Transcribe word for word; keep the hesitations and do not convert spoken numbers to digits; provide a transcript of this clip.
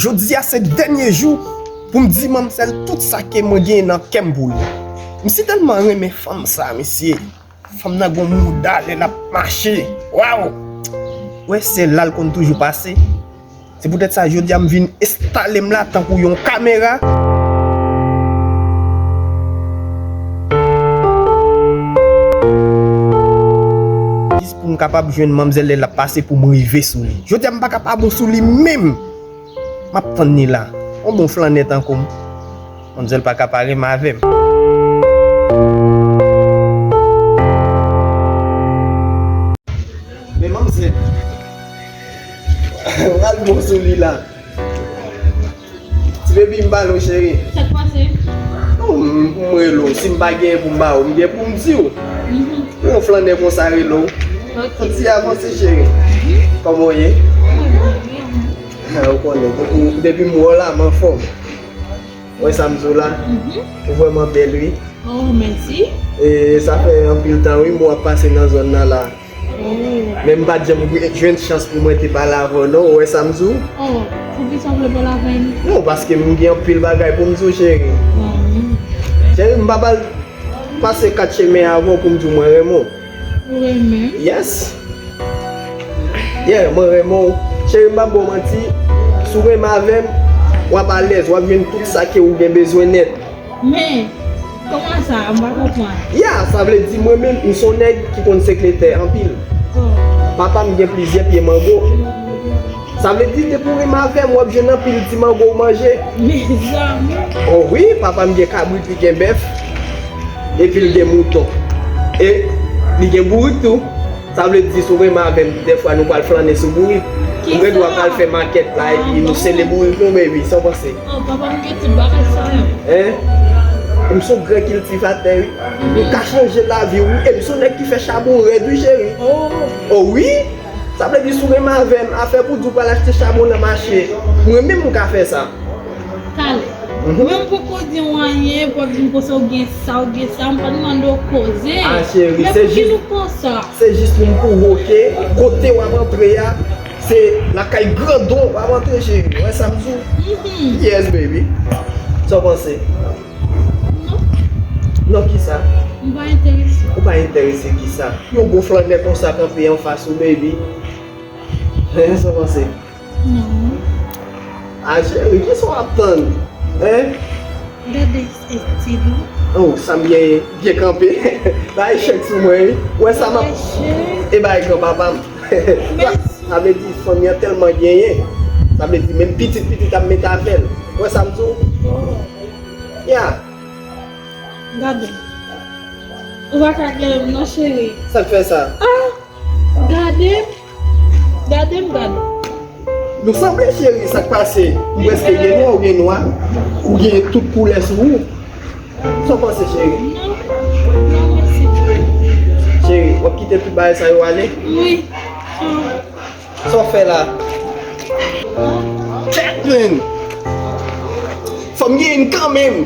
Jodi a se dènye jou pou m di manmzèl tout sa ke mwen genyen nan kè m pou li. M si tèlman renmen fanm sa, mesye. Fanm nan gon mouda lè l ap mache. Waw! Ou wè, se la l konn toujou pase. Se poutèt sa, jodi a m vin enstale m la tankou yon kamera. Jis pou m kapab jwenn manmzèl lè l ap pase pou m rive sou li. Jodi a m pa ka pa bon sou li menm. M ap tann li la. Yon bon flannè tankou m. Manmzèl pa ka pa renmen avè m. Men manmzèl, pral bon sou li la. Ti bebi, m pale w, cheri. Sa k pase? Non, m, m rele w. Si m pa genyen pou m ba w, m gen pou m di w. Mhm. Yon flannè konsa rele w. Ok. Fò ti avanse, cheri. Mhm. Kòman w ye? Mwen byen, mwen. Ah, ou konnen, depi, depi m wè w la, m anfòm. Wè sa m di w la? Mhm. Ou vrèman bèl, wi. Oh, mèsi. E sa fè anpil tan, wi, m wè w ap pase nan zòn nan la. Oh. Men m pa t janm jwenn chans pou mwen te pale avè w, non. Ou wè sa m di w? Oh, poukisa w vle pale avè m? Non, paske m gen anpil bagay pou m di w, cheri. Oh, wi. Cheri, m pa pral pase kat chemen avè w pou m di w mwen renmen w. Ou renmen m? Yes. Yeah, mwen renmen w. Cheri, m p ap ba w manti. Si w renmen avè m, w ap alèz, w ap jwenn tout sa ke ou gen bezwen nèt. Men, kòman sa? M pa konprann. Ya, sa vle di mwen menm, m se yon nèg ki konn sekretè anpil. Oh. Papa m gen plizyè pye mango. Sa vle di, depi w renmen avè m, w ap jwenn anpil ti mango w manje. Mezanmi! Oh wi, papa m gen kabrit, li gen bèf, epi l gen mouton. E li gen bourik tou. Sa vle di, si w renmen avè m, dèfwa nou pral flannen sou bourik. Ou gen dwa pral fè makèt la, epi nou sele bourik nou, baby, sa w panse? Oh, papa m gen tout bagay sa yo. Hein? M se yon gran kiltivatè, wi. M ka chanje lavi w, wi. E m se yon nèg ki fè chabon rèd, wi, cheri. Oh. Oh wi! Sa vle di, si w renmen avè m, afè pou di w pral achte chabon nan mache, mwen menm m ka fè sa. Talè. Mhm. Mwen m poko di w anyen, pou w ap di m konsa w gen sa, w gen sa, m pa t mande w koze. Ah, cheri, se jis, se jis pou m pwouve w ke kote w ap antre a, se lakay grandon w ap antre, cheri. Ou wè sa m di w? Mhm. Yes, baby. Sa w panse? Non. Non, kisa? M pa enterese. Ou pa enterese kisa? Yon gwo flannè konsa kanpe anfas ou, baby. Hein, sa w panse? Non. Ah, cheri, kisa w ap tann? Hein? Gade estil ou. Oh, sa m genyen, byen kanpe. Bay chèk sou mwen, wi. Ou wè sa m ap, e bay granpapa m. Mèsi. Sa vle di, fanmi an tèlman genyen. Sa vle di, menm pitit, pitit ap mete avè l. Ou wè sa m di w? Oh. Ya. Gade. Ou pa ka gade m non, cheri. Sa k fè sa? Ah! Gade m. Gade m, gade. Nou sanble, cheri, sa k pase? M prèske gen nwa, ou gen nwa. Ou gen tout koulè sou ou. Sa w panse, cheri? Non. Non, mèsi. Cheri, w ap kite tout bagay sa yo ale? Wi. Sa w fè la? Chat, man! Fò m gen youn kanmenm!